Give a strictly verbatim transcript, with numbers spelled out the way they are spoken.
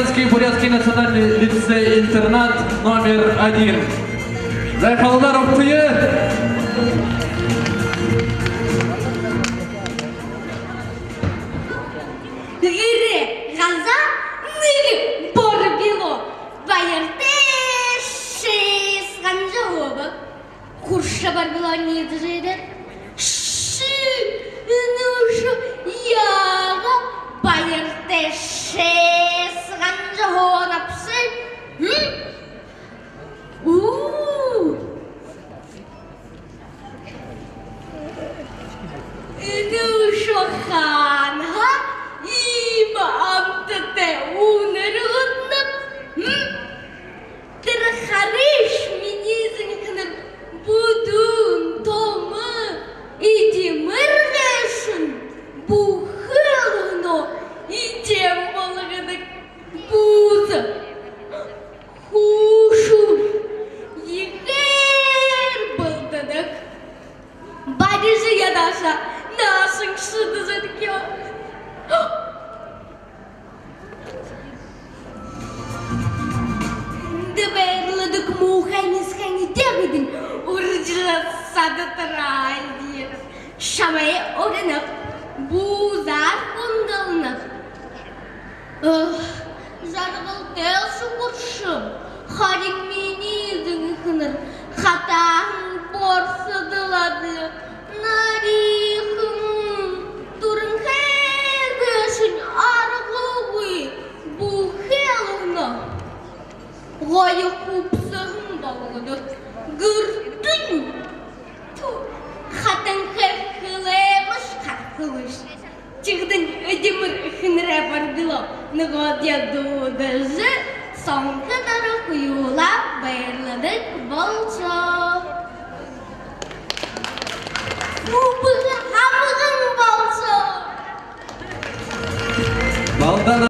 Бурятский национальный лицей-интернат номер один. Зай, халуунаар угтая. Эрэ газаа нэгэ бор билүү. Баяртай шэс ганжа һууба. Хурса бор билүү, ниидэжэ ерээд: «Ши, энэ үшөө яагаа Баяртай шэс ганжа һуунабши? М? Уу! Энэ үшөө хаанаһаа иимэ амтатай үнэр үүдэнэб? М? Тэрэ харыш, минии зон эхэнэр, бүдүүн томо эдимэр гээшэнь бүхы олоһоноо эдеэн болгодог. Бууза, хуушур ехээр бэлдэдэг. Барижа ядааша, наашань шэдэжэрхёо». Эндэ байрладаг муухай нисэхэн эдеэ бидэн урижа садатараа. Шамайе уринаб, буузаар хүндэлнэб. Ох, жаргалтай шухаршам. Харин минии зон эхэнэр хатааһан борсодол адли. Нариихан түрэнхэй гээшэнь аргагүй бүхы олоһоноо гоё хубсаһан болгодог. Гэртэнь, ту, хатанхай хэлээмэш харахагүйш. Тиихэдэнь эдимэр эхэнэрэй бор билүү нүгөөдэ дуудажа, сонхо доро хоюулаа байрладаг болошоо. Хүбүүд